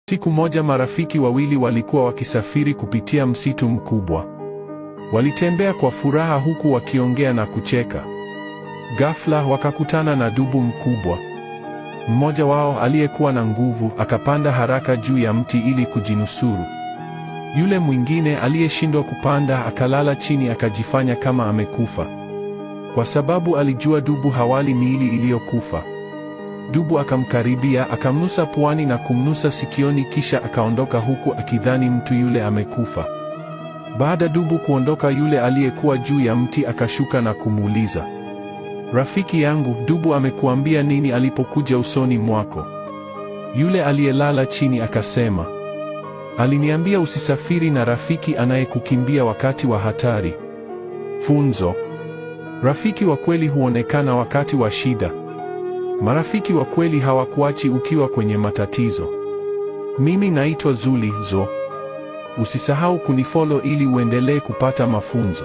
Siku moja marafiki wawili walikuwa wakisafiri kupitia msitu mkubwa. Walitembea kwa furaha huku wakiongea na kucheka. Ghafla wakakutana na dubu mkubwa. Mmoja wao aliyekuwa na nguvu akapanda haraka juu ya mti ili kujinusuru. Yule mwingine aliyeshindwa kupanda akalala chini akajifanya kama amekufa, kwa sababu alijua dubu hawali miili iliyokufa. Dubu akamkaribia, akamnusa puani na kumnusa sikioni, kisha akaondoka huku akidhani mtu yule amekufa. Baada dubu kuondoka, yule aliyekuwa juu ya mti akashuka na kumuuliza, rafiki yangu, dubu amekuambia nini alipokuja usoni mwako? Yule aliyelala chini akasema, aliniambia usisafiri na rafiki anayekukimbia wakati wa hatari. Funzo: rafiki wa kweli huonekana wakati wa shida. Marafiki wa kweli hawakuachi ukiwa kwenye matatizo. Mimi naitwa Zuli Zo. Usisahau kunifollow ili uendelee kupata mafunzo.